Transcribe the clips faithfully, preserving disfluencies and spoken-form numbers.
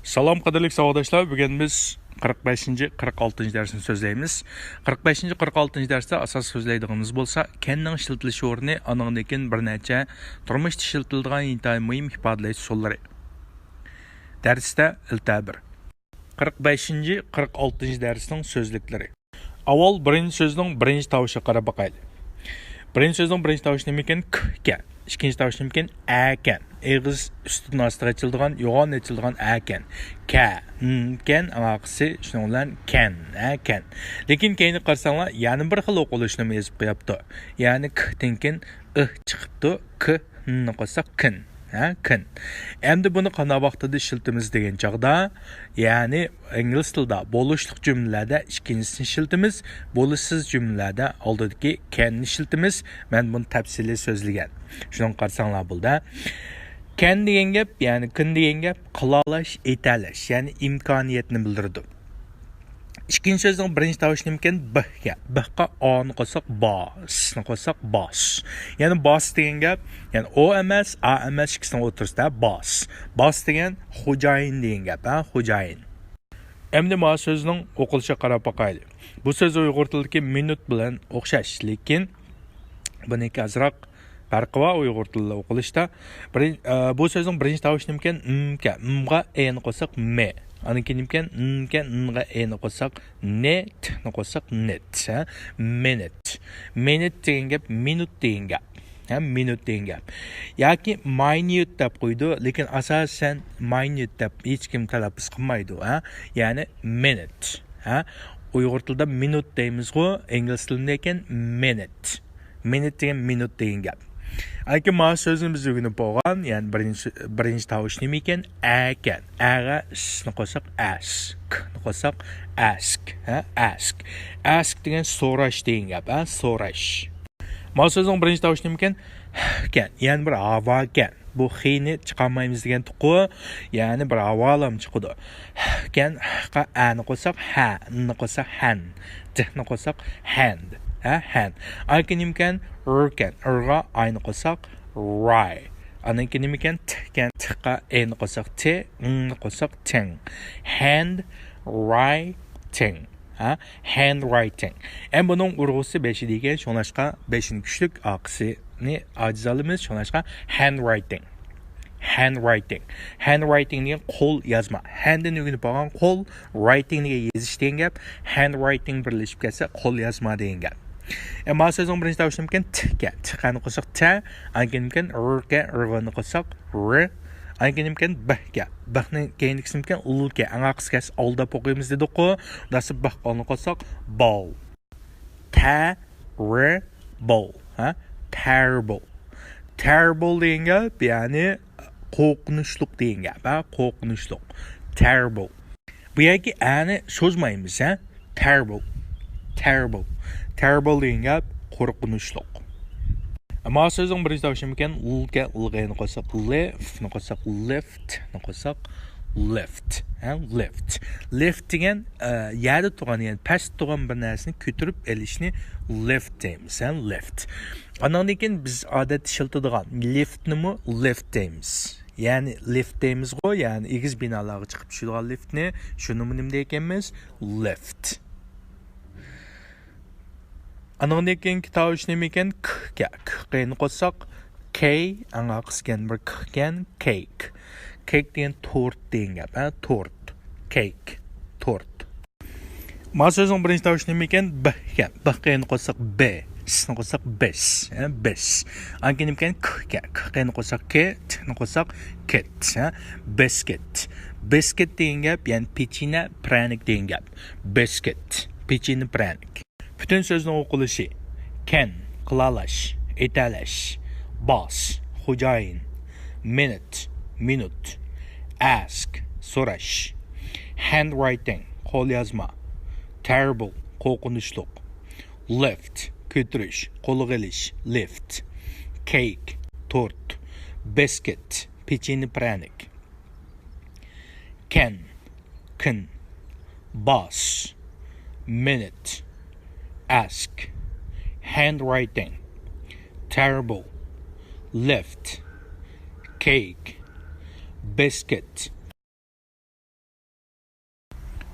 سالام قەدىرلىك ساۋاقداشلار، بۈگۈن بىز قىرىق بەشىنچى، قىرىق ئالتىنچى دەرسنى سۆزلەيمىز. قىرىق بەشىنچى، قىرىق ئالتىنچى دەرستە ئاساس سۆزلەيدىغىنىمىز بولسا كەننىڭ ئىشلىتىلىش ئورنى، ئانىڭدىن كېيىن بىر نەچچە تۇرمۇشتا ئىشلىتىلىدىغان ئىنتايىن مۇھىم ئىپادىلەش ئۇسۇللىرى. دەرستە ئىلتە بىر. قىرىق بەشىنچى، قىرىق ئالتىنچى دەرسنىڭ سۆزلۈكلىرى. ئاۋۋال بىرىنچى سۆزنىڭ بىرىنچى تاۋۇشىغا قاراپ باقايلى. بىرىنچى سۆزنىڭ بىرىنچى تاۋۇشى نېمىكەن؟ ك ئىكەن. ئىككىنچى تاۋۇشى نېمىكەن؟ ئەكەن. ئېغىز ئۈستىدىن ئاستىغا ئېچىلىدىغان، يوغان ئېچىلىدىغان ئەكەن. كە، ن كەن، ئاقىسى شۇنىڭ بىلەن كەن، ئەكەن. لېكىن كەينىگە قارىساڭلار، يەنە بىر خىل ئوقۇلۇشنىمۇ يېزىپ قويۇپتۇ. يەنى ك تىن كېيىن ئى چىقىپتۇ. ك، ننى قوشساق كىن. ھە، كىن. ئەمدى بۇنى قانداق ۋاقتىدا ئىشلىتىمىز دېگەن چاغدا، يەنى ئىنگلىز تىلىدا بولۇشلۇق جۈملىلەردە ئىككىنچىسىنى ئىشلىتىمىز، بولۇشسىز جۈملىلەردە ئالدىدىكى كەننى ئىشلىتىمىز. مەن بۇنى تەپسىلىي سۆزلىگەن. شۇنىڭغا قارىساڭلار بولدى. كەن دېگەن گەپ، يەنى كىن دېگەن گەپ، قىلالاش، ئېتەلەش، يەنى ئىمكانىيەتنى بىلدۈرىدۇ. ئىككىنچى سۆزنىڭ بىرىنچى تاۋۇشى نېمىكەن؟ ب ئىكەن. ب قا ئانى قوشساق با، سنى قوشساق باس. يەنى باس دېگەن گەپ، يەنى ئو ئەمەس، ئا ئەمەس، ئىككىسىنىڭ ئوتتۇرىسىدا باس. باس دېگەن خوجايىن دېگەن گەپ، ھە، خوجايىن. ئەمدى ما سۆزنىڭ ئوقۇلۇشىغا قاراپ باقايلى. بۇ سۆز ئۇيغۇر تىلىدىكى مىنۇت بىلەن ئوخشاش، لېكىن بۇنىڭكى ئازراق پەرقى بار ئۇيغۇر تىلىدا ئوقۇلۇشتا. بىرىن-، ئە، بۇ سۆزنىڭ بىرىنچى تاۋۇشى نېمىكەن؟ م ئىكەن. م غا ئېنى قوشساق مې. ئاندىن كېيىن نېمىكەن؟ ن ئىكەن. ن غا ئېنى قوشساق نې، تنى قوشساق نېت. ھە؟ مىنىت. مىنىت دېگەن گەپ مىنۇت دېگەن گەپ. ھە؟ مىنۇت دېگەن گەپ. ياكى ماينيۇت دەپ قويىدۇ، لېكىن ئاساسەن ماينيۇت دەپ ھېچكىم تەلەپپۇز قىلمايدۇ. ھە؟ يەنى مىنىت. ھە؟ ئۇيغۇر تىلىدا مىنۇت دەيمىزغۇ، ئىنگلىز تىلىدا ئىكەن مىنىت. مىنىت دېگەن مىنۇت دېگەن گەپ. ئاكا، مانا سۆزنى بىز ئۆگىنىپ بولغان، يەنى بىرىنچى، بىرىنچى تاۋۇش نېمە ئىكەن؟ ئەكەن. ئەغە ئىسنى قوشساق ئەس، كنى قوشساق ئەسك. ھە؟ ئەسك. ئەسك دېگەن سوراش دېگەن گەپ. ھە؟ سوراش. مانا سۆزنىڭ بىرىنچى تاۋۇشى نېمە ئىكەن؟ ئىكەن. يەنى بىر ھاۋا ئىكەن. بۇ خىنى چىقارمايمىز دېگەنتۇققۇ. يەنى بىر ھاۋالام چىقىدۇ. ئىكەن، قا ئەنى قوشساق ھە، ننى قوشساق ھەن، دنى قوشساق ھەند. ھە، ھەند. ئاندىن كېيىن نېمە ئىكەن؟ ر ئىكەن. رغا ئاينى قوشساق راي. ئاندىن كېيىن نېمە ئىكەن؟ ت ئىكەن. تقا ئېنى قوشساق تې، ئېنى قوشساق تېڭ. ھەند راي تېڭ. ھە؟ ھەند رايتىڭ. ئەمما بۇنىڭ ئۇرغۇسى بېشىدا ئىكەن، شۇڭلاشقا بېشىنى كۈچلۈك، ئارقىسىنى ئاجىز ئالىمىز، شۇڭلاشقا ھەند رايتىڭ. ھەند رايتىڭ. ھەند رايتىڭ دېگەن قول يازما. ھەندىن ئۆگىنىپ بولغان قول، رايتىڭ دېگەن يېزىش دېگەن گەپ. ھەند رايتىڭ بىرلىشىپ كەلسە قول يازما دېگەن گەپ. ئەمما سۆزنىڭ بىرىنچى تاۋۇشى نېمىكەن؟ ت ئىكەن. ت قانى قوشساق تە، ئاندىن كېيىن نېمىكەن؟ ر ئىكەن. ر غىنى قوشساق ر. ئاندىن كېيىن نېمىكەن؟ ب ئىكەن. ب نىڭ كەينىدىكىسى نېمىكەن؟ ل ئىكەن. ئەڭ ئارقىسى كەلسە ئالداپ ئوقۇيمىز دېدۇققۇ. داسى ب ئالنى قوشساق بال. تە ر بال. ھە؟ تەربال. تەربال دېگەن گەپ، يەنى قورقۇنچلۇق دېگەن گەپ. ھە؟ قورقۇنچلۇق. تەربال. بۇ يەردىكى ئەنى سوزمايمىز، ھە؟ تەربال. تەربال. تەربال دېگەن گەپ قورقۇنچلۇق. ئەمما سۆزنىڭ بىرىنچى تاۋۇشى نېمىكەن؟ ل ئىكەن. ل غىنى قوشساق لىف، نى قوشساق لىفت، نى قوشساق لىفت. ھە؟ لىفت. لىفت دېگەن، ئە، يەردە تۇرغان، يەنى پەستە تۇرغان بىر نەرسىنى كۆتۈرۈپ ئېلىشنى لىفت دەيمىز، ھە؟ لىفت. ئاندىن كېيىن بىز ئادەتتە ئىشلىتىدىغان لىفتنىمۇ لىفت دەيمىز. يەنى لىفت دەيمىزغۇ، يەنى ئېگىز بىنالارغا چىقىپ چۈشىدىغان لىفتنى، شۇنىمۇ نېمە دەيدىكەنمىز؟ لىفت. ئانىڭدىن كېيىنكى تاۋۇش نېمە ئىكەن؟ ك ئىكەن. ك قېنى قوشساق كەي، ئەڭ ئارقىسى كەن بىر ك ئىكەن، كەيك. كەيك دېگەن تورت دېگەن گەپ، ھە؟ تورت. كەيك. تورت. ما سۆزنىڭ بىرىنچى تاۋۇشى نېمە ئىكەن؟ ب ئىكەن. ب قېنى قوشساق بې، سنى قوشساق بېس، ھە؟ بېس. ئاندىن كېيىن نېمە ئىكەن؟ ك ئىكەن. ك قېنى قوشساق كې، تنى قوشساق كېت، ھە؟ بېسكېت. بېسكېت دېگەن گەپ، يەنى پېچىنە، پىرەنىك دېگەن گەپ. بېسكېت. پېچىنە، پىرەنىك. پۈتۈن سۆزنىڭ ئوقۇلۇشى: كەن، قىلالاش، ئېتەلەش، باس، خوجايىن، مىنىت، مىنۇت، ئەسك، سوراش، ھەند رايتىڭ، قول يازما، تېرىبىل، قورقۇنچلۇق، لىفت، كۆتۈرۈش، قولغا ئېلىش، لىفت، كەيك، تورت، بېسكىت، پېچىنە، پىرەنىك. كەن، كىن، باس، مىنىت، ئەسك، ھەند رايتىڭ، تېرىبىل، لىفت، كەيك، بېسكىت.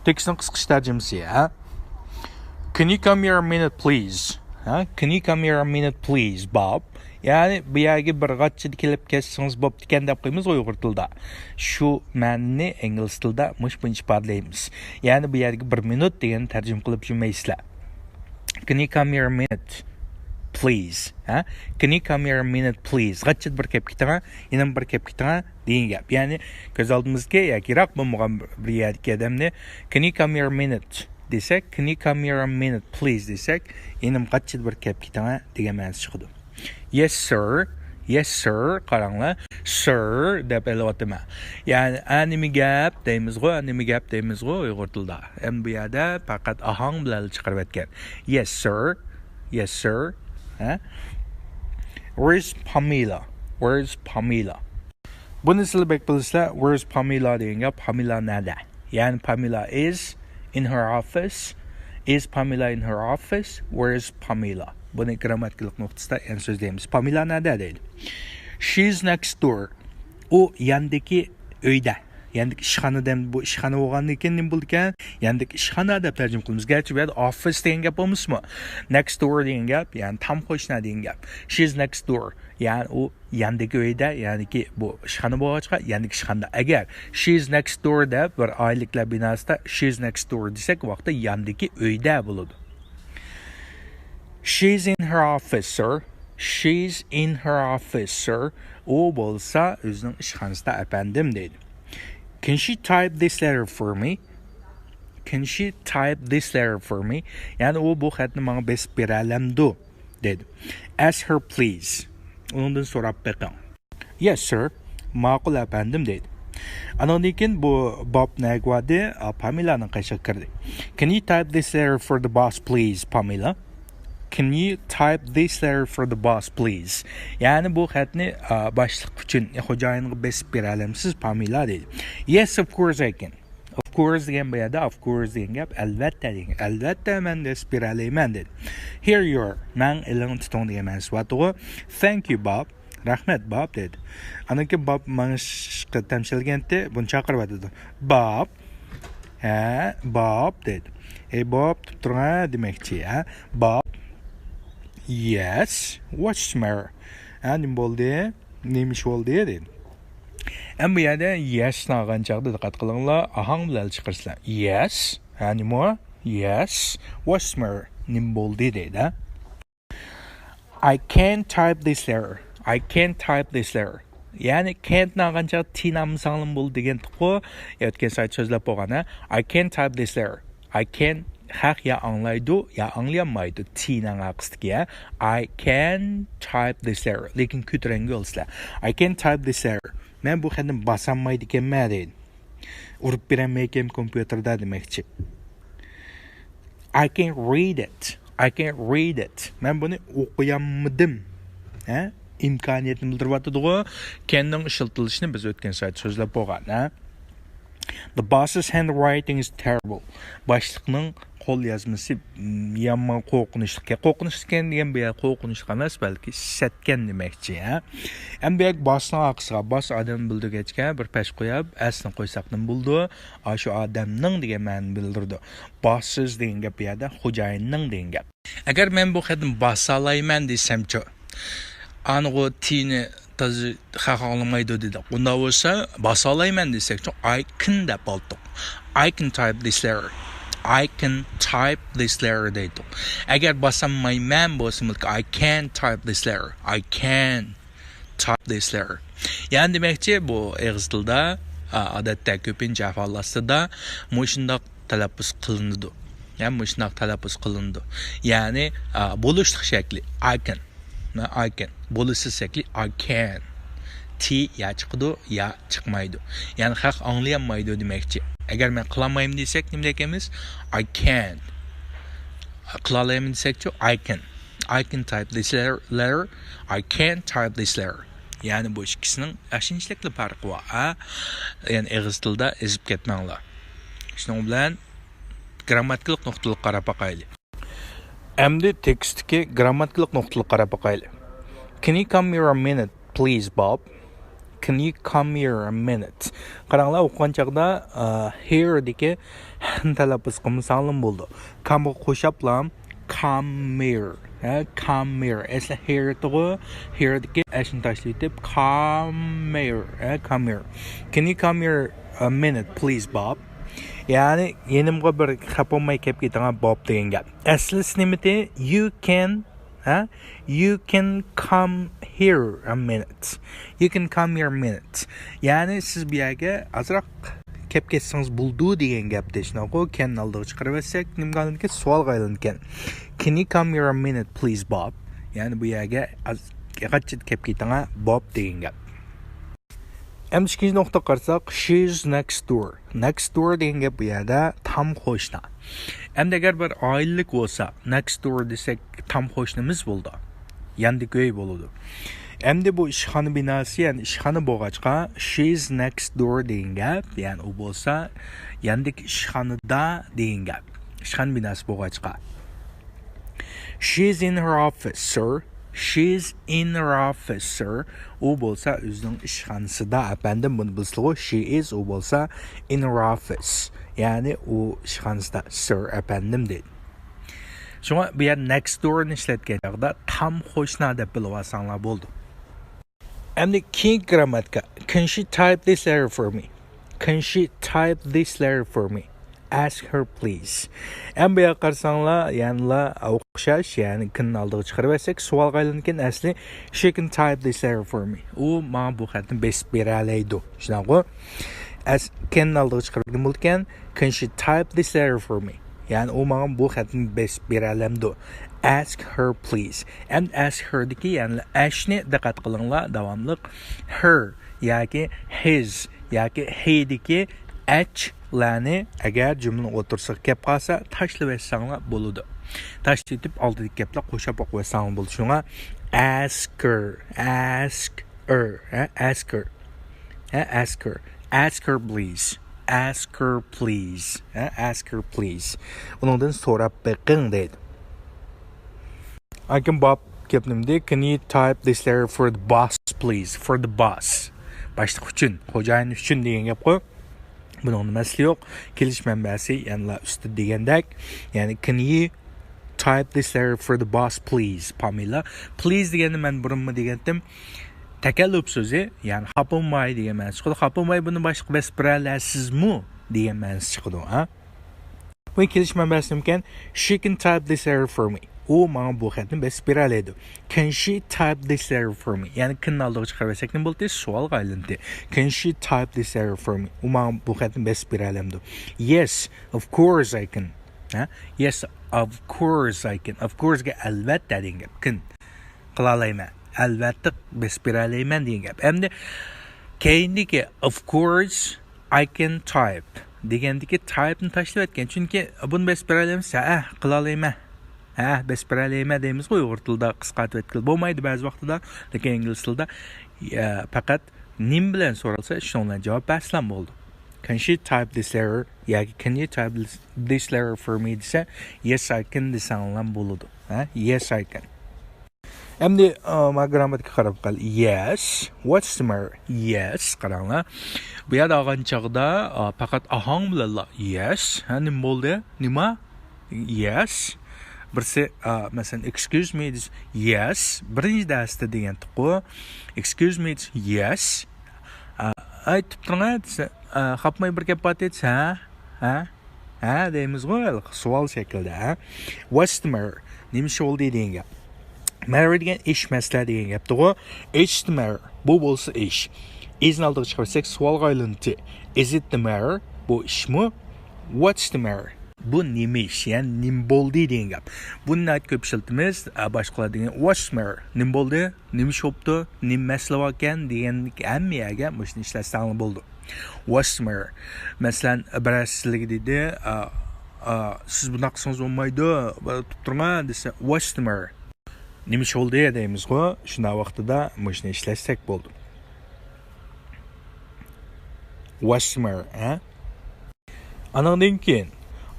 تېكىستنىڭ قىسقىچە تەرجىمىسى، ھە؟ Can you come here a minute, please? ھە؟ Can you come here a minute, please, Bob? يەنى، بۇ يەرگە بىر غاچچىدا كېلىپ كەتسىڭىز بوپتىكەن دەپ قويىمىز ئۇيغۇر تىلىدا. شۇ مەنىنى ئىنگلىز تىلىدا مۇشۇ بويىچە ئىپادىلەيمىز. يەنى، بۇ يەرگە بىر مىنۇت دېگەننى تەرجىمە قىلىپ يۈرمەيسىلەر. Can you come here a minute, please? ھە؟ Can you come here a minute, please? غاچچىدا بىر كەپ كېتىڭە، يەنە بىر كەپ كېتىڭە دېگەن گەپ. يەنى، كۆز ئالدىمىزدىكى ياكى يىراق بولمىغان بىر يەردىكى ئادەمنى Can you come here a minute دېسەك، Can you come here a minute, please دېسەك، يەنە غاچچىدا بىر كەپ كېتىڭە دېگەن مەنىسى چىقىدۇ. Yes, sir. Yes, sir. قاراڭلار. Sir دەپ ئېلىۋاتىمەن. يەنى، ئە، نېمە گەپ دەيمىزغۇ، نېمە گەپ دەيمىزغۇ ئۇيغۇر تىلىدا. ئەمدى بۇ يەردە پەقەت ئاھاڭ بىلەن چىقىرىۋەتكەن. Yes, sir. Yes, sir. ھە؟ Where's Pamela? Where's Pamela? بۇنى سىلەر بەك بىلىسىلەر. Where's Pamela دېگەن گەپ، پامېلا نەدە؟ يەنى Pamela is in her office. Is Pamela in her office? Where's Pamela? بۇنى گرامماتىكىلىق نۇقتىسىدا يەنە سۆزلەيمىز. پامېلا نەدە دەيدۇ. She's next door. ئۇ ياندىكى ئۆيدە. ياندىكى ئىشخانىدا، بۇ ئىشخانا بولغاندىن كېيىن نېمە بولىدىكەن؟ ياندىكى ئىشخانا دەپ تەرجىمە قىلىمىز. گەرچە بۇ يەردە office دېگەن گەپ بولمىسىمۇ، next door دېگەن گەپ، يەنى تام قوشنا دېگەن گەپ. She's next door. يەنى ئۇ ياندىكى ئۆيدە، يەنىكى بۇ ئىشخانا بولغاچقا، ياندىكى ئىشخانىدا. ئەگەر she's next door دەپ بىر ئائىلىلىكلەر بىناسىدا she's next door دېسەك، ۋاقىتتا ياندىكى ئۆيدە بولىدۇ. She's in her office, sir. She's in her office, sir. ئۇ بولسا ئۆزىنىڭ ئىشخانىسىدا، ئەپەندىم، دەيدۇ. Can she type this letter for me? Can she type this letter for me? يەنى ئۇ بۇ خەتنى ماڭا بېسىپ بېرەلەمدۇ؟ دەيدۇ. Ask her, please. ئۇنىڭدىن سوراپ بېقىڭ. Yes, sir. ماقۇل، ئەپەندىم، دەيدۇ. ئانىڭدىن كېيىن بۇ باب نەگە باردى؟ ئا، پامېلانىڭ قېشىغا كىردى. Can you type this letter for the boss, please, Pamela? Can you type this letter for the boss, please? يەنى بۇ خەتنى، ئا، باشلىق ئۈچۈن، خوجايىنغا بېسىپ بېرەلەمسىز، پامېلا؟ دەيدۇ. Yes, of course I can. Of course دېگەن بۇ يەردە، of course دېگەن گەپ، ئەلۋەتتە دېگەن. ئەلۋەتتە مەن بېسىپ بېرەلەيمەن، دەيدۇ. Here you are. ماڭا ئېلىڭ تۇتۇڭ دېگەن مەنىسى بارتىغۇ. Thank you, Bob. رەھمەت، باب، دەيدۇ. ئاندىن كېيىن باب ماڭىشقا تەمشەلگەنتى، بۇنى چاقىرىۋاتىدۇ. باب. ھە، باب، دەيدۇ. ھەي، باب، تۇرۇپ تۇرۇڭ، ھە، دېمەكچى، ھە. باب. Yes. What's the matter? ھە، نېمە بولدى؟ نېمە ئىش بولدى؟ دەيدۇ. ئەمما بۇ يەردە yes نى ئالغان چاغدا دىققەت قىلىڭلار، ئاھاڭ بىلەن چىقىرىسىلەر. Yes. ھە، نېمە؟ Yes. What's the matter? نېمە بولدى؟ دەيدۇ. I can't type this letter. I can't type this letter. يەنى can't نى ئالغان چاغدا T نى ئالمىساڭلارمۇ بولىدۇ دېگەنتۇققۇ. ئۆتكەن سايت سۆزلەپ بولغان، ھە. I can't type this letter. I can، خەق يا ئاڭلايدۇ، يا ئاڭلىيالمايدۇ. T نىڭ ئارقىسىدىكى، ھە. I can type this letter. لېكىن كۆتۈرەڭگۈ بولىسىلەر. I can type this letter. مەن بۇ خەتنى باسالمايدىكەنمەن، دەيدۇ. ئۇرۇپ بېرەلمەيكەن كومپيۇتېردا دېمەكچى. I can't read it. I can't read it. مەن بۇنى ئوقۇيالمىدىم. ھە؟ ئىمكانىيەتنى بىلدۈرۈۋاتىدىغۇ. Can نىڭ ئىشلىتىلىشىنى بىز ئۆتكەن سايت سۆزلەپ بولغان، ھە؟ The boss's handwriting is terrible. باشلىقنىڭ قول يازمىسى، م، يامان قورقۇنچلۇق. قورقۇنچلۇق ئىكەن دېگەن بۇ يەر قورقۇنچلۇق ئەمەس، بەلكى سەتكەن دېمەكچى، ھە؟ ئەمدى بۇ يەرگە باسنىڭ ئارقىسىغا باس ئادەمنى بىلدۈرگەچكە بىر پەش قويۇپ، ئەسنى قويساق نېمە بولىدۇ؟ ئاشۇ ئادەمنىڭ دېگەن مەنىنى بىلدۈرىدۇ. Boss's دېگەن گەپ بۇ يەردە خوجايىننىڭ دېگەن گەپ. ئەگەر مەن بۇ خەتنى باسالايمەن دېسەمچۇ؟ ئانىغۇ T نى تازا خەق ئاڭلىمايدۇ دېدۇق. ئۇنداق بولسا، باسالايمەن دېسەكچۇ، I can دەپ ئالدۇق. I can type this letter. I can type this letter دەيدۇق. ئەگەر باسالمايمەن بولسا، I can type this letter. I can type this letter. يەنى دېمەكچى، بۇ ئېغىز تىلدا، ئا، ئادەتتە كۆپىنچە ئەھۋال ئاستىدا مۇشۇنداق تەلەپپۇز قىلىنىدۇ. يەنى مۇشۇنداق تەلەپپۇز قىلىنىدۇ. يەنى، ئا، بولۇشلۇق شەكلى. I can. I can. بولۇشسىز شەكلى I can. T يا چىقىدۇ، يا چىقمايدۇ. يەنى خەق ئاڭلىيالمايدۇ دېمەكچى. ئەگەر مەن قىلالمايمەن دېسەك، نېمە دەيمىز؟ I can. قىلالايمەن دېسەكچۇ؟ I can. I can type this letter. I can type this letter. يەنى بۇ ئىككىسىنىڭ ئاشۇنچىلىكلا پەرقى بار، ھە؟ يەنى ئېغىز تىلدا ئېزىپ كەتمەڭلار. شۇنىڭ بىلەن گرامماتىكىلىق نۇقتىلىق قاراپ باقايلى. ئەمدى تېكىستتىكى گرامماتىكىلىق نۇقتىلىق قاراپ باقايلى. Can you come here a minute, please, Bob? Can you come here a minute? قاراڭلار، ئوقۇغان چاغدا، ئە، here دىكى ھنى تەلەپپۇز قىلمىساڭلارمۇ بولىدۇ. Come غا قوشاپلا come here، ھە، come here. ئەسلى here تۇغۇ، here دىكى ئەشنى تاشلىۋېتىپ، come here، ھە، come here. Can you come here a minute, please, Bob? يەنى، يېنىمغا بىر خەپ بولماي كەپ كېتىڭە، بوب دېگەن گەپ. ئەسلىسى نېمىدى؟ You can، ھە؟ You can come here a minute. You can come here a minute. يەنى سىز بۇ يەرگە ئازراق كەپ كەتسىڭىز بولىدۇ دېگەن گەپتە. شۇنداققۇ، can نى ئالدىغا چىقىرىۋەتسەك، نېمىگە ئايلىنىدىكەن؟ سوئالغا ئايلىنىدىكەن. Can you come here a minute, please, Bob? يەنى بۇ يەرگە ئاز، غاچچىدا كەپ كېتىڭە، بوب دېگەن گەپ. ئەمدى ئىككىنچى نۇقتىغا قارىساق، she's next door. Next door دېگەن گەپ بۇ يەردە تام قوشنا. ئەمدى ئەگەر بىر ئائىلىلىك بولسا، next door دېسەك، تام قوشنىمىز بولىدۇ. ياندىكى ئۆي بولىدۇ. ئەمدى بۇ ئىشخانا بىناسى، يەنى ئىشخانا بولغاچقا، she's next door دېگەن گەپ، يەنى ئۇ بولسا ياندىكى ئىشخانىدا دېگەن گەپ. ئىشخانا بىناسى بولغاچقا. She's in her office, sir. She's in her office, sir. ئۇ بولسا ئۆزىنىڭ ئىشخانىسىدا، ئەپەندىم. بۇنى بىلىسىلىغۇ، she is، ئۇ بولسا in her office. يەنى ئۇ ئىشخانىسىدا، sir، ئەپەندىم دەيدۇ. شۇڭا بۇ يەر next door نى ئىشلەتكەن چاغدا تام قوشنا دەپ بىلىۋالساڭلار بولىدۇ. ئەمدى كېيىنكى گرامماتىكا. Can she type this letter for me? Can she type this letter for me? Ask her, please. ئەمدى بۇ يەرگە قارىساڭلار، يەنىلا ئوخشاش، يەنى can نى ئالدىغا چىقىرىۋەتسەك، سوئالغا ئايلىنىدىكەن. ئەسلى، she can type this letter for me. ئۇ ماڭا بۇ خەتنى بېسىپ بېرەلەيدۇ. شۇنداققۇ؟ ئەس-، can نى ئالدىغا چىقىرىۋەتكەن بولىدىكەن. Can she type this letter for me? يەنى ئۇ ماڭا بۇ خەتنى بېسىپ بېرەلەمدۇ؟ Ask her, please. ئەمدى ask her دىكى، يەنى ئەشنى دىققەت قىلىڭلار، داۋاملىق. Her ياكى his ياكى he دىكى ئەچلەرنى ئەگەر جۈملىنىڭ ئوتتۇرىسىغا كەپ قالسا، تاشلىۋەتسەڭلار بولىدۇ. تاشلىۋېتىپ، ئالدىدىكى گەپلەر قوشاپ ئوقۇۋەتسەڭلار بولىدۇ. شۇڭا ask her، ask her، ھە، ask her، ھە، ask her، ask her please، ask her please، ھە، ask her please. ئۇنىڭدىن سوراپ بېقىڭ دەيدۇ. ئاكىم باب گەپ نېمىدى؟ Can you type this letter for the boss, please? For the boss. باشلىق ئۈچۈن، خوجايىن ئۈچۈن دېگەن گەپقۇ. بۇنىڭدا مەسىلە يوق. كېلىش مەنبەسى يەنىلا ئۈستىدە دېگەندەك. يەنى، can you type this letter for the boss, please? پامىلە. Please دېگەننى مەن بۇرۇنمۇ دېگەنتىم. تەكەللۇپ سۆزى، يەنى خاپا بولماي دېگەن مەنىسى چىقىدۇ. خاپا بولماي بۇنى باشقا بېسىپ بېرەلەيسىزمۇ دېگەن مەنىسى چىقىدۇ، ھە؟ بۇ كېلىش مەنبەسى نېمىكەن؟ She can type this letter for me. ئۇ ماڭا بۇ خەتنى بېسىپ بېرەلەيدۇ. Can she type this letter for me? يەنى can نى ئالدىغا چىقىرىۋەتسەك نېمە بولدى؟ سوئالغا ئايلاندى. Can she type this letter for me? ئۇ ماڭا بۇ خەتنى بېسىپ بېرەلەمدۇ؟ Yes, of course I can. ھە؟ Yes, of course I can. Of course گە ئەلۋەتتە دېگەن گەپ. Can. قىلالايمەن. ئەلۋەتتە بېسىپ بېرەلەيمەن دېگەن گەپ. ئەمدى كەينىدىكى of course I can type دېگەندىكى type نى تاشلىۋەتكەن. چۈنكى بۇنى بېسىپ بېرەلەيمىز. ھە، قىلالايمەن. ھە، بېسىپ بېرەلەيمەن دەيمىزغۇ ئۇيغۇر تىلىدا قىسقارتىۋەتكىلى بولمايدۇ بەزى ۋاقتىدا. لېكىن ئىنگلىز تىلىدا، ئە، پەقەت نېمە بىلەن سورالسا، شۇنىڭ بىلەن جاۋاب بەرسىلەم بولىدۇ. Can she type this letter ياكى can you type this, this letter for me دېسە، yes I can دېسەڭلام بولىدۇ. ھە؟ Yes I can. ئەمدى، ئا، ما گرامماتىكىغا قاراپ قال. Yes. What's the matter? Yes. قاراڭلار. بۇ يەردە ئالغان چاغدا، ئا، پەقەت ئاھاڭ بىلەنلا yes. ھە، نېمە بولدى؟ نېمە؟ Yes. بىرسى، ئا، مەسىلەن، excuse me دېسە، yes. بىرىنچى دەرستە دېگەنتۇققۇ. Excuse me دېسە، yes. ئا، ئاي، تۇرۇپ تۇرۇڭە دېسە، ئا، خاپماي بىر گەپ بار دېسە، ھە؟ ھە؟ ھە دەيمىزغۇ، ھېلىقى سوئال شەكلىدە، ھە؟ What's the matter? نېمە ئىش بولدى دېگەن گەپ. Matter دېگەن ئىش، مەسىلە دېگەن گەپتىغۇ. It's the matter. بۇ بولسا ئىش. Is نى ئالدىغا چىقىرساق سوئالغا ئايلىنىدۇ. Is it the matter? بۇ ئىشمۇ؟ What's the matter? بۇ نېمە ئىش؟ يەنى نېمە بولدى دېگەن گەپ. بۇنى ناھايىتى كۆپ ئىشلىتىمىز. ئە، باشقىلار دېگەن، What's the matter? نېمە بولدى؟ نېمە ئىش بوپتۇ؟ نېمە مەسىلە باركەن؟ دېگەن ھەممە يەرگە مۇشۇنى ئىشلەتسەڭلار بولىدۇ. What's the matter? مەسىلەن، بىرەرسى سىلىگە دېدى، ئا، ئا، سىز بۇنداق قىلسىڭىز بولمايدۇ، تۇرۇپ تۇرۇڭا دېسە، What's the matter? نېمە ئىش بولدى دەيمىزغۇ، شۇنداق ۋاقتىدا مۇشۇنى ئىشلەتسەك بولىدۇ. What's the matter, ھە؟ ئانىڭدىن كېيىن،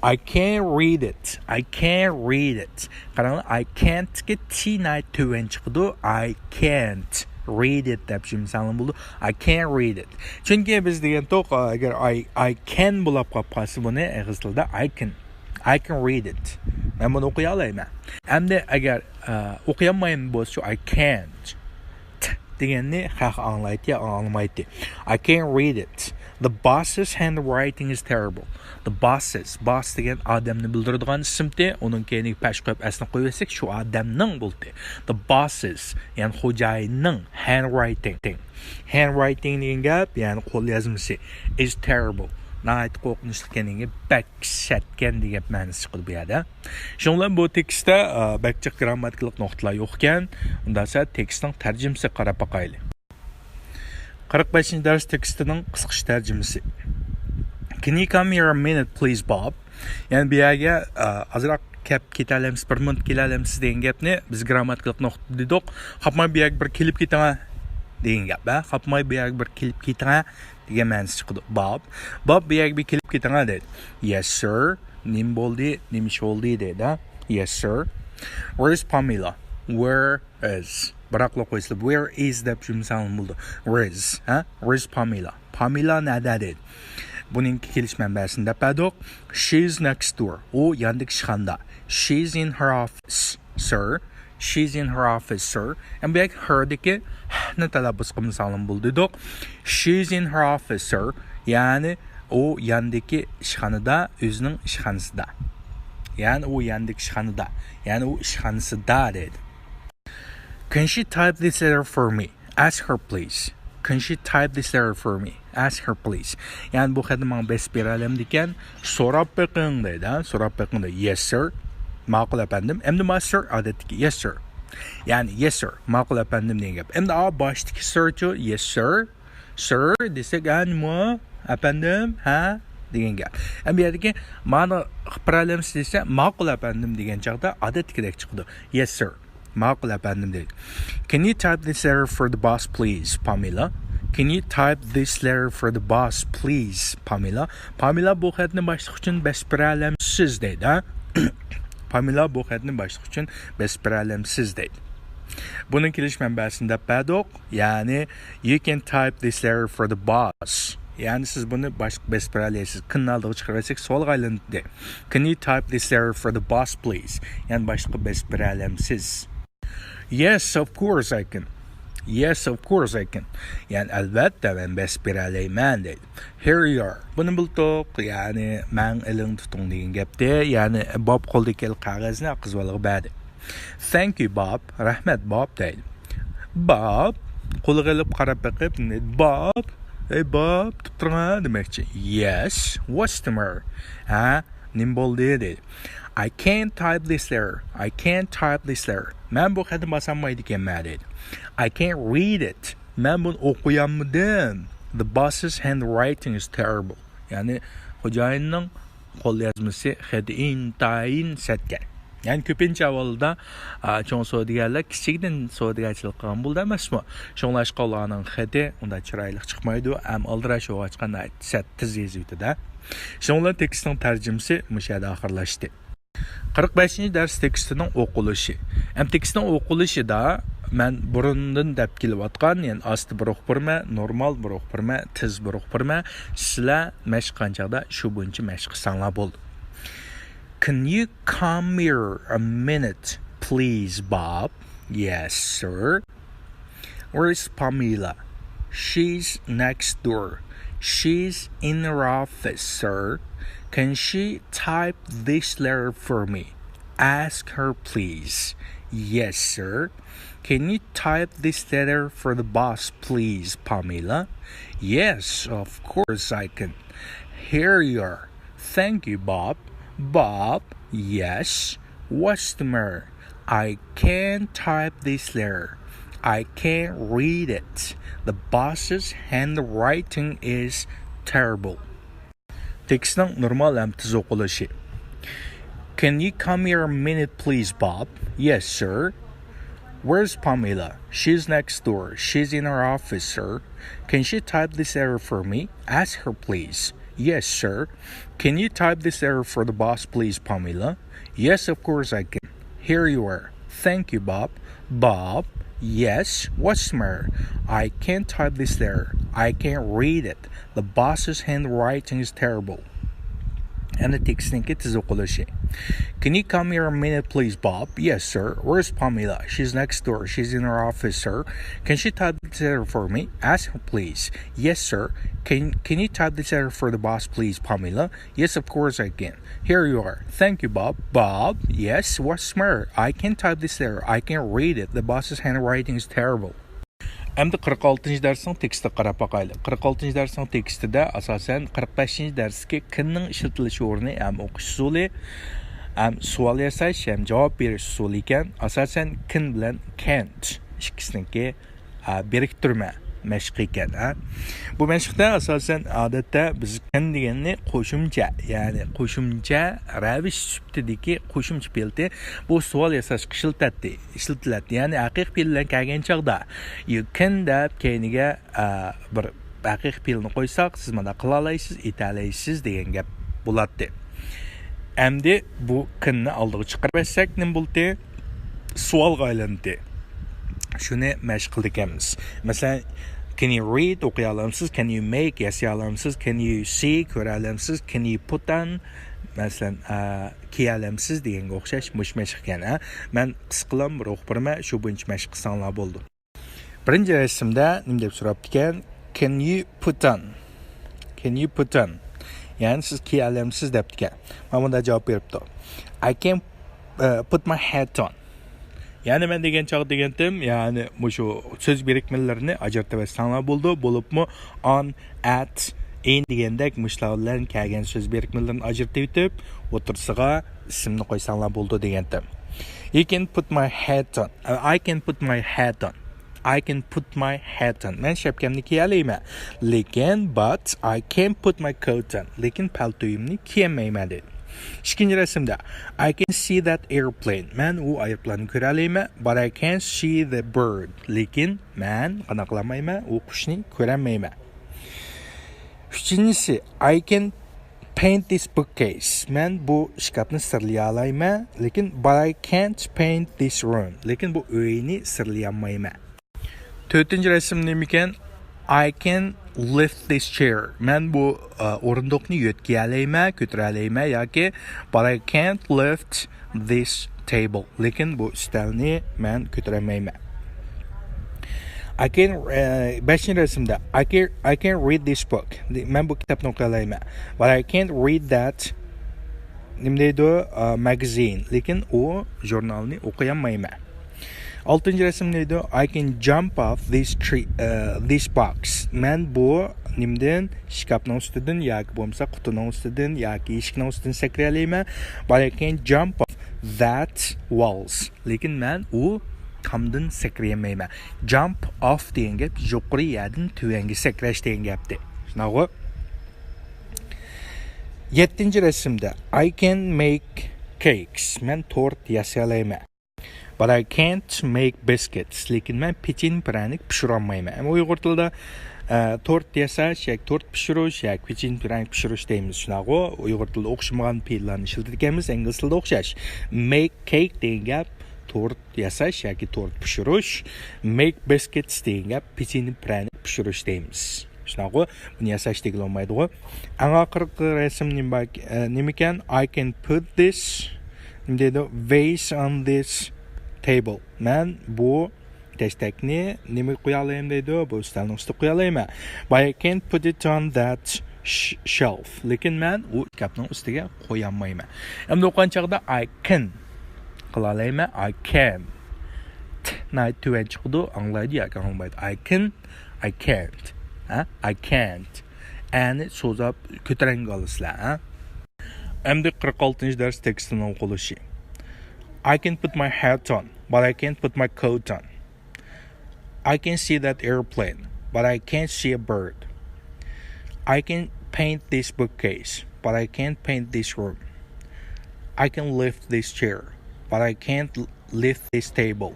I can't read it. I can't read it. قاراڭلار، I can't كى تى ناھايىتى تۆۋەن چىقىدۇ. I can't. read it دەپ چۈشەنسەڭلار بولىدۇ. I can't read it. چۈنكى بىز دېگەنتۇق، ئەگەر I, I can بولاپ قاپ قالسا بۇنى ئېغىز تىلدا I can. I can read it. مەن بۇنى ئوقۇيالايمەن. ئەمدى ئەگەر ئە، ئوقۇيالمايمەن بولسىچۇ، I can't. ت دېگەننى خەق ئاڭلايتتى يا ئاڭلىمايتتى. I can't read it. The boss's handwriting is terrible. The boss's، boss دېگەن ئادەمنى بىلدۈرىدىغان ئىسىمتى، ئۇنىڭ كەينىگە پەش قويۇپ ئەسنى قويۇۋەتسەك، شۇ ئادەمنىڭ بولدى. The boss's، يەنى خوجايىننىڭ، handwriting. Handwriting دېگەن گەپ، يەنى قول يازمىسى، is terrible. ناھايىتى قورقۇنچلۇق ئىكەن، بەك سەتكەن دېگەن گەپ مەنىسى چىقىدۇ بۇ يەردە. شۇنىڭ بىلەن بۇ تېكىستتە، ئە، بەك جىق گىرامماتىكىلىق نۇقتىلار يوق ئىكەن. ئۇنداق بولسا تېكىستنىڭ تەرجىمىسىگە قاراپ باقايلى. قىرىق بەشىنچى دەرس تېكىستىنىڭ قىسقىچە تەرجىمىسى. Can you come here a minute, please, Bob? يەنى بۇ يەرگە، ئە، ئازراق كەپ كېتەلەمسىز، بىر مىنۇت كېلەلەمسىز دېگەن گەپنى بىز گىرامماتىكىلىق نۇقتا دېدۇق. قاپماي بۇ يەرگە بىر كېلىپ كېتىڭە دېگەن گەپ، ھە؟ قاپماي بۇ يەرگە بىر كېلىپ كېتىڭە دېگەن مەنىسى چىقىدۇ. Bob، Bob، بۇ يەرگە بىر كېلىپ كېتىڭە دەيدۇ. Yes, sir. نېمە بولدى؟ نېمە ئىش بولدى؟ دەيدۇ، ھە؟ Yes, sir. Where is Pamela? Where is. بىراقلا قويسىلا، where is دەپ جۈملىسەڭلار بولىدۇ. Where is، ھە؟ Where is Pamela? پامېلا نەدە دەيدۇ. بۇنىڭكى كېلىش مەنبەسىنى دەپ بەردۇق. She's next door. ئۇ ياندىكى ئىشخانىدا. She's in her office, sir. She's in her office, sir. ئەمدى بۇ يەردىكى her دىكى ھنى تەلەپپۇز قىلمىساڭلار بولىدۇ دېدۇق. She's in her office, sir. يەنى ئۇ ياندىكى ئىشخانىدا، ئۆزىنىڭ ئىشخانىسىدا. يەنى ئۇ ياندىكى ئىشخانىدا. يەنى ئۇ ئىشخانىسىدا دەيدۇ. Can she type this letter for me? Ask her, please. Can she type this letter for me? Ask her, please. يەنى بۇ خەتنى ماڭا بېسىپ بېرەلەمدىكەن؟ سوراپ بېقىڭ دەيدۇ، ھە؟ سوراپ بېقىڭ دەيدۇ. Yes, sir. ماقۇل ئەپەندىم. ئەمدى ما sir ئادەتتىكى yes, sir. يەنى yes, sir. ماقۇل ئەپەندىم دېگەن گەپ. ئەمدى ئا باشتىكى sir چۇ؟ Yes, sir. Sir دېسەك، ھە، نېمە؟ ئەپەندىم، ھە؟ دېگەن گەپ. ئەمدى بۇ يەردىكى مانى قىلىپ بېرەلەمسىز دېسە، ماقۇل ئەپەندىم دېگەن چاغدا ئادەتتىكىدەك چىقىدۇ. Yes, sir. ماقۇل ئەپەندىم دەيدۇ. Can you type this letter for the boss, please, Pamela? Can you type this letter for the boss, please, Pamela? پامېلا، بۇ خەتنى باشلىق ئۈچۈن بېسىپ بېرەلەمسىز دەيدۇ، ھە؟ پامېلا، بۇ خەتنى باشلىق ئۈچۈن بېسىپ بېرەلەمسىز دەيدۇ. بۇنىڭ كېلىش مەنبەسىنى دەپ بەردۇق. يەنى، you can type this letter for the boss. يەنى سىز بۇنى باشلىق بېسىپ بېرەلەيسىز. كىننى ئالدىغا چىقىرىۋەتسەك سوئالغا ئايلىنىدۇ. Can you type this letter for the boss, please? يەنى باشلىققا بېسىپ بېرەلەمسىز؟ Yes, of course I can. Yes, of course I can. يەنى ئەلۋەتتە مەن بېسىپ بېرەلەيمەن دەيدۇ. Here you are. بۇنى بىلدۇق. يەنى ماڭا ئېلىڭ تۇتۇڭ دېگەن گەپتى. يەنى باب قولىدىكى قەغەزنى قىز بالىغا بەردى. Thank you, Bob. رەھمەت، باب دەيدۇ. باب قولىغا ئېلىپ قاراپ بېقىپ، باب، ئەي باب، تۇتۇپ تۇرۇڭ دېمەكچى. Yes, what's the matter? ھە، نېمە بولدى دەيدۇ. I can't type this letter. I can't type this letter. مەن بۇ خەتنى باسالمايدىكەنمەن دەيدۇ. I can't read it. مەن بۇنى ئوقۇيالمىدىم. The boss's handwriting is terrible. يەنى خوجايىننىڭ قول يازمىسى خېتى ئىنتايىن سەتكەن. يەنى كۆپىنچە ئەھۋالدا، ئا، چوڭ سودىگەرلەر كىچىكىدىن سودىگەرچىلىك قىلغان بولىدۇ ئەمەسمۇ؟ شۇڭلاشقا ئۇلارنىڭ خېتى ئۇنداق چىرايلىق چىقمايدۇ، ھەم ئالدىراش بولغاچقا ناھايىتى سەت تېز يېزىۋېتىدۇ. شۇنىڭ بىلەن تېكىستنىڭ تەرجىمىسى مۇشۇ يەردە ئاخىرلاشتى. قىرىق بەشىنچى دەرس تېكىستىنىڭ ئوقۇلۇشى. ئەم تېكىستنىڭ ئوقۇلۇشىدا مەن بۇرۇندىن دەپ كېلىۋاتقان، يەنى ئاستا بىر ئوقۇپ بېرىمەن، نورمال بىر ئوقۇپ بېرىمەن، تېز بىر ئوقۇپ بېرىمەن. سىلەر مەشىق قىلغان چاغدا شۇ بويىچە مەشىق قىلساڭلار بولدى. Can you come here a minute, please, Bob? Yes, sir. Where's Pamela? She's next door. She's in her office, sir. Can she type this letter for me? Ask her, please. Yes, sir. Can you type this letter for the boss, please, Pamela? Yes, of course I can. Here you are. Thank you, Bob. Bob, yes. What's the matter? I can't type this letter. I can't read it. The boss's handwriting is terrible. تېكىستنىڭ نورمال ھەم تېز ئوقۇلۇشى. Can you come here a minute, please, Bob? Yes, sir. Where's Pamela? She's next door. She's in her office, sir. Can she type this letter for me? Ask her, please. Yes, sir. Can you type this letter for the boss, please, Pamela? Yes, of course I can. Here you are. Thank you, Bob. Bob, Yes, what's the matter? I can't type this letter. I can't read it. The boss's handwriting is terrible. ئەمدى تېكىستنىڭكى تېز ئوقۇلۇشى. Can you come here a minute, please, Bob? Yes, sir. Where's Pamela? She's next door. She's in her office, sir. Can she type this letter for me? Ask her, please. Yes, sir. Can, can you type this letter for the boss, please, Pamela? Yes, of course I can. Here you are. Thank you, Bob. Bob? Yes, what's the matter? I can't type this letter. I can't read it. The boss's handwriting is terrible. ئەمدى قىرىق ئالتىنچى دەرسنىڭ تېكىستىگە قاراپ باقايلى. قىرىق ئالتىنچى دەرسنىڭ تېكىستىدە ئاساسەن قىرىق بەشىنچى دەرستىكى كىننىڭ ئىشلىتىلىش ئورنى ھەم ئوقۇش ئۇسۇلى ھەم سوئال ياساش ھەم جاۋاب بېرىش ئۇسۇلى ئىكەن. ئاساسەن كىن بىلەن كەنت ئىككىسىنىڭكى، ئا، بىرىكتۈرمە مەشقى ئىكەن، ھە. بۇ مەشىقتە ئاساسەن ئادەتتە بىز كىن دېگەننى قوشۇمچە، يەنى قوشۇمچە رەۋىش سۈپىتىدىكى قوشۇمچە پېئىلى بۇ سوئال ياساشقا ئىشلىتەتتى، ئىشلىتىلەتتى. يەنى ھەقىقىي پېئىل بىلەن كەلگەن چاغدا you can دەپ كەينىگە، ئە، بىر ھەقىقىي پېئىلنى قويساق، سىز مانا قىلالايسىز، ئېتەلەيسىز دېگەن گەپ بولاتتى. ئەمدى بۇ كىننى ئالدىغا چىقىرىپ بەرسەك نېمە بولدى؟ سوئالغا ئايلاندى. شۇنى مەشىق قىلىدىكەنمىز. مەسىلەن، can you read، ئوقۇيالامسىز؟ Can you make، ياسىيالامسىز؟ Can you see، كۆرەلەمسىز؟ Can you put on، مەسىلەن، ئە، كىيەلەمسىز دېگەنگە ئوخشاش مۇشۇ مەشىق ئىكەن، ھە. مەن قىسقىلام بىر ئوقۇپ بېرىمەن، شۇ بويىچە مەشىق قىلساڭلار بولىدۇ. بىرىنچى رەسىمدە نېمە دەپ سوراپتىكەن؟ Can you put on? Can you put on? يەنى سىز كىيەلەمسىز دەپتىكەن. مانا مۇنداق جاۋاب بېرىپتۇ. I can، uh, put my hat on. يەنى مەن دېگەن چاغ دېگەنتىم، يەنى مۇشۇ سۆز بىرىكمىلىرىنى ئاجرىتىۋەتسەڭلار بولىدۇ. بولۇپمۇ on، at، in دېگەندەك مۇشۇلار بىلەن كەلگەن سۆز بىرىكمىلىرىنى ئاجرىتىۋېتىپ، ئوتتۇرىسىغا ئىسىمنى قويساڭلار بولىدۇ دېگەنتىم. You can put my hat on. I can put my hat on. I can put my hat on. مەن شەپكەمنى كىيەلەيمەن. لېكىن، but I can't put my coat on. لېكىن پەلتويۇمنى كىيەلمەيمەن دېدى. ئىككىنچى رەسىمدە، I can see that airplane. مەن ئۇ ئايروپىلاننى كۆرەلەيمەن. But I can't see the bird. لېكىن مەن قانداق قىلالمايمەن؟ ئۇ قۇشنى كۆرەلمەيمەن. ئۈچىنچىسى، I can paint this bookcase. مەن بۇ ئىشكاپنى سىرلىيالايمەن، لېكىن but I can't paint this room. لېكىن بۇ ئۆينى سىرلىيالمايمەن. تۆتىنچى رەسىم نېمىكەن؟ I can lift this chair. مەن بۇ، ئە، ئورۇندۇقنى يۆتكىيەلەيمەن، كۆتۈرەلەيمەن ياكى but I can't lift this table. لېكىن بۇ ئۈستەلنى مەن كۆتۈرەلمەيمەن. I can، ئە، بەشىنچى رەسىمدە I can، I can read this book. مەن بۇ كىتابنى ئوقۇيالايمەن. But I can't read that، نېمە دەيدۇ، ئە، magazine. لېكىن ئۇ ژۇرنالنى ئوقۇيالمايمەن. ئالتىنچى رەسىم دەيدۇ، I can jump off this tree، ئە، this box. مەن بۇ نېمىدىن، شىكاپنىڭ ئۈستىدىن ياكى بولمىسا قۇتىنىڭ ئۈستىدىن ياكى ئىشىكنىڭ ئۈستىدىن سەكرىيەلەيمەن. But I can jump off that walls. لېكىن مەن ئۇ تامدىن سەكرىيەلمەيمەن. Jump off دېگەن گەپ يۇقىرى يەردىن تۆۋەنگە سەكرەش دېگەن گەپتى. شۇنداقغۇ؟ يەتتىنچى رەسىمدە، I can make cakes. مەن تورت ياسىيالايمەن. But I can't make biscuits. لېكىن مەن پېچىنە پىرەنىك پىشۇرالمايمەن. ئەمما ئۇيغۇر تىلىدا، ئە، تورت ياساش ياكى تورت پىشۇرۇش ياكى پېچىنە پىرەنىك پىشۇرۇش دەيمىز. شۇنداقغۇ؟ ئۇيغۇر تىلىدا ئوخشىمىغان پېئىللارنى ئىشلىتىدىكەنمىز، ئىنگلىز تىلىدا ئوخشاش. Make cake دېگەن گەپ تورت ياساش ياكى تورت پىشۇرۇش. Make biscuits دېگەن گەپ پېچىنە پىرەنىك پىشۇرۇش دەيمىز. شۇنداقغۇ؟ بۇنى ياساش دېگىلى بولمايدىغۇ. ئەڭ ئاخىرقى رەسىم نېمە بار، ئە، نېمىكەن؟ I can put this، نېمە دەيدۇ؟ Vase on this table. مەن بۇ تەشتەكنى نېمىگە قويالايمەن دەيدۇ؟ بۇ ئۈستەلنىڭ ئۈستىگە قويالايمەن. But I can't put it on that sh-، shelf. لېكىن مەن ئۇ ئىشكاپنىڭ ئۈستىگە قويالمايمەن. ئەمدى ئوقۇغان چاغدا I can قىلالايمەن، I can. ت ناھايىتى تۆۋەن چىقىدۇ، ئاڭلايدۇ ياكى ئاڭلىمايدۇ. I can، I can't. ھە؟ I can't. ئەنى سوزاپ كۆتۈرەڭگۈ ئالىسىلەر، ھە؟ ئەمدى قىرىق ئالتىنچى دەرس تېكىستىنىڭ ئوقۇلۇشى. I can put my hat on, but I can't put my coat on. I can see that airplane, but I can't see a bird. I can paint this bookcase, but I can't paint this room. I can lift this chair, but I can't l-, lift this table.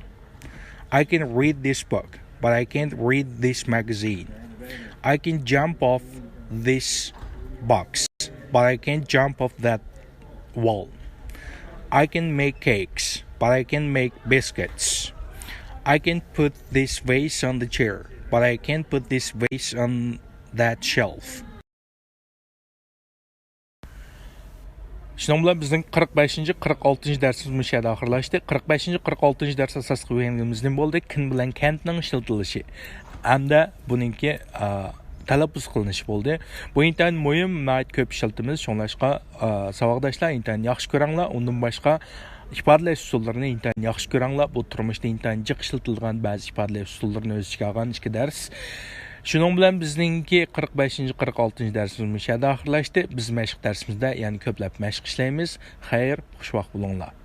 I can read this book, but I can't read this magazine. I can jump off this box, but I can't jump off that wall. I can make cakes, but I can make biscuits. I can put this vase on the chair, but I can't put this vase on that shelf. شۇنىڭ بىلەن بىزنىڭ قىرىق بەشىنچى، قىرىق ئالتىنچى دەرسىمىز مۇشۇ يەردە ئاخىرلاشتى. قىرىق بەشىنچى، قىرىق ئالتىنچى دەرس ئاساسلىق ئۆگەنگىنىمىز نېمە بولدى؟ كىن بىلەن كەنتنىڭ ئىشلىتىلىشى ھەمدە بۇنىڭكى، ئا، تەلەپپۇز قىلىنىشى بولدى. بۇ ئىنتايىن مۇھىم، ناھايىتى كۆپ ئىشلىتىمىز. شۇڭلاشقا، ئا، ساۋاقداشلار، ئىنتايىن ياخشى كۆرەڭلار. ئۇندىن باشقا ئىپادىلەش ئۇسۇللىرىنى ئىنتايىن ياخشى كۆرەڭلار. بۇ تۇرمۇشتا ئىنتايىن جىق ئىشلىتىلىدىغان بەزى ئىپادىلەش ئۇسۇللىرىنى ئۆز ئىچىگە ئالغان ئىككى دەرس. شۇنىڭ بىلەن بىزنىڭكى قىرىق بەشىنچى، قىرىق ئالتىنچى دەرسىمىز مۇشۇ يەردە ئاخىرلاشتى. بىز مەشىق دەرسىمىزدە يەنە كۆپلەپ مەشىق ئىشلەيمىز. خەير، خۇش ۋاقىت بولۇڭلار.